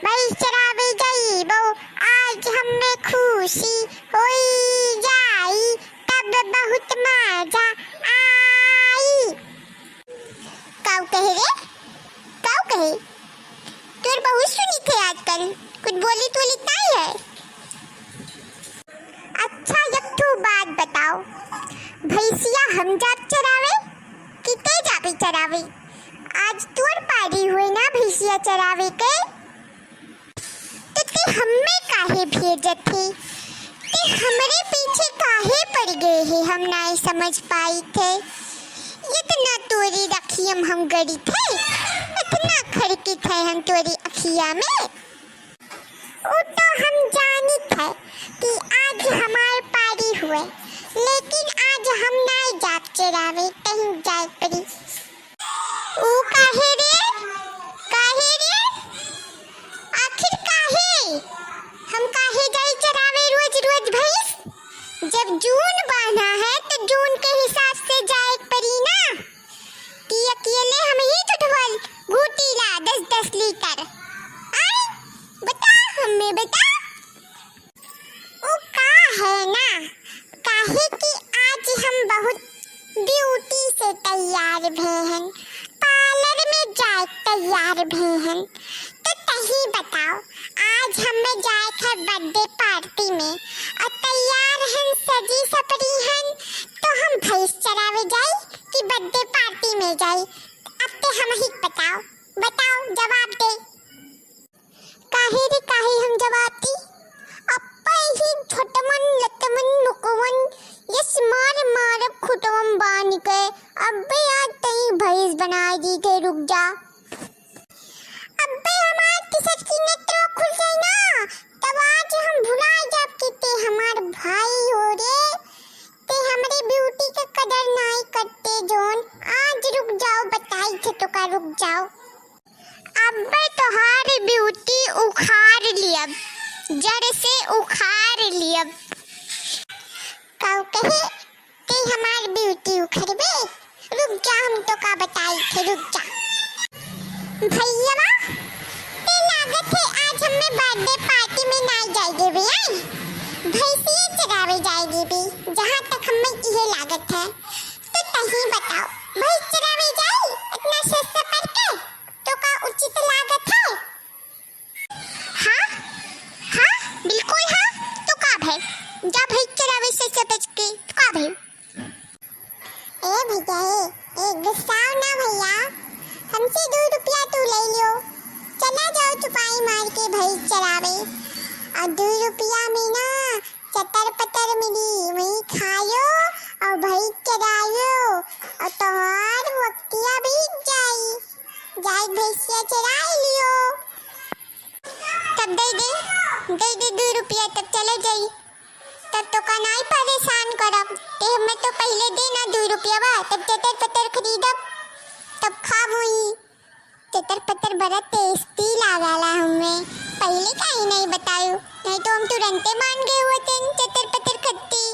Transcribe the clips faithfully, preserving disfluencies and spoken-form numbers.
भैंस चरावे जइबो, आज हम्मे खुशी होई जाई, तब बहुत मजा आई। काऊ कहे रे? काऊ कहे? तोर बहुत सुनित है आजकल, कुछ बोलित वोलित नाई है। अच्छा, एक ठो बात बताओ, भैंसिया हम जाब चरावे कि ते जाबे चरावे? आज तोर पारी हुए ना भैंसिया चरावे के, तो ते हम्मे काहे भेजत हे? ते हमरे पीछे काहे पड़ गए हे? हम नाई समझ पाइत है। इतना तोरी रखियम हम गड़ित है, इतना खड़कित है हम तोरी अखिया में। उ तो हम जानित है कि आज हमार पारी हुए, लेकिन आज हम नाई जाब चरावे, कहीं जाए पड़ी। उ काहे रे? काहे रे? आखिर काहे? हम काहे जाई चरावे रोज रोज भैंस? जब जून बान्हा है तो जून के हिसाब से जाए पड़ी ना। कि अकेले हम ही तो ढोल घूटी ला दस दस लीटर। आय, बता हमें, बता। उ का है ना, काहे कि आज हम बहुत beauty से तैयार भे हन, parlour में जाए तैयार भे हन। तो तही बताओ, आज हमें जाए है birthday party में और तैयार हन, सजी सपरी हन, तो हम भैंस चरावे जाई कि birthday party में जाई? अब ते हम ही बताओ, बताओ, जवाब दे। काहे रे काहे हम जवाब दी? अब्बे ही छोटमन लतमन मुकवन यस मार मारब खुटवन बानी के। अब्बे आज तई भैंस बनाए दी के, रुक जा। अब्बे हमार टी-शर्ट की नेत्र खुल जाए ना, तब आज हम भुला जाब कि ते हमार भाई हो रे। ते हमरे beauty के कदर नाई करते जोन। आज रुक जाओ, बताई थे तो का, रुक जाओ। अब्बे तोहार beauty उखाड़ लियब, जड़ से उखाड़ लियब। काऊ कहे, ते हमार beauty उखड़बे? रुक जा, हम तो का बताई थे, रुक जा। भैया, ते लागत है आज हमें birthday party में ना जाए देबे, आई? भैंसिए चरावे जाए देबे, जहाँ तक हमें इहे लागत है। तो तही बताओ, भैंस चरावे जाई इतना सस्ता करके? तो का उचित लागत है? हाँ, हाँ, बिल्कुल हाँ। तो का भय? जा भैंस चरावे से सटच के, तो का भय? ए भैया, ए, ए, गुस्साओ ना भैया, हमसे दो रुपया तू ले लियो, चला जाओ चुपाई मार के भैंस चरावे, और दो रुपया में ना चटर पटर मिली, वही खायो और भैंस चरायो, और तोहार वक्तिया बीत जाई। जाई भैंसिया चराई लियो। तब दे दे, दे दे दो रुपया, तब चले जाई। तब तो का नाई परेशान करब। ते हमें तो पहले दे ना दो रुपया बा, तब चटर पटर खरीदब, तब खाब हुई। चटर पटर बड़ा tasty लागला हमें। पहले काहे नहीं बतायो, नहीं तो हम तुरंते मान गए होते चटर पटर खत्ती।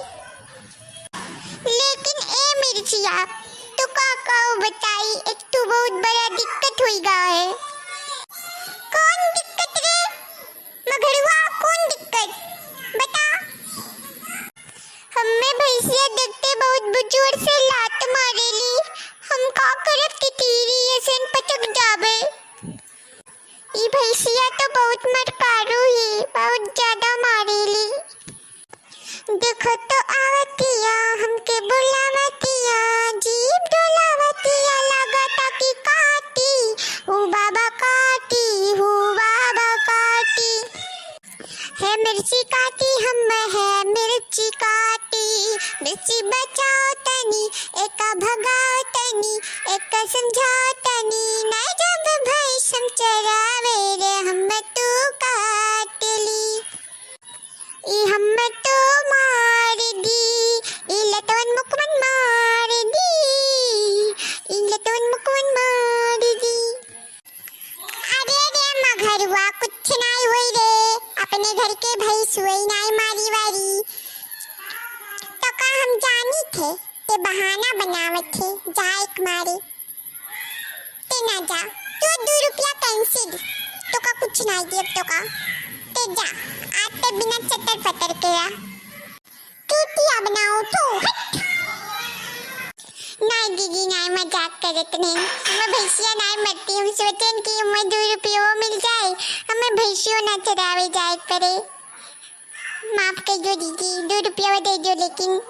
लेकिन ए मिर्चिया, तो का कहू बताई, एक तो बहुत बड़ा दिक्कत हुई गा है। कौन दिक्कत रे? मगरुआ, कौन दिक्कत? बता। हमें भैंसिया देखते बहुत बुजुर्ग से लात मारेली। हम का करब, तितीरी ऐसन पटक जाबे। ई भैंसिया तो बहुत मरकारू ही, बहुत ज्यादा मारेली। देखो तो आवतिया, हमके बुलावतिया, जीभ डोलावतिया, लागता कि काटी, ऊ बाबा काटी, हू बाबा काटी। हे मिर्ची काटी हम, हे मिर्ची काटी, मिर्ची बचाओ तनी, एका भगाओ तनी, एका समझाओ तनी, नाई जब भैंस हम चरावे रे, हम तू काट ली। ई हम्मे तो मार दी, ई लतवन मुकमन मार दी, ई लतवन मुकमन मार दी। अरे रे मगरुआ, कुछ नाई होई रे, अपने घर के भैंस होई, नाई मारी वारी। तो का हम जानी थे, ते बहाना बनावत थे, जाए के मारे। ते ना जा, तू दो रुपया cancel। तो का कुछ सुनाई दिए तो का? ते जा, आज ते बिना चटर पटर के रह। चूतिया बनाओ तू, हट। नाई दीदी, नाई, मजाक करत नहीं। हमें भैंसिया नाई मरती, हम सोचन कि हमें दो रुपयो मिल जाए, हमें भैंसियो ना चरावे जाए पड़े। माफ कर दो दीदी, दो रुपया दे दो, लेकिन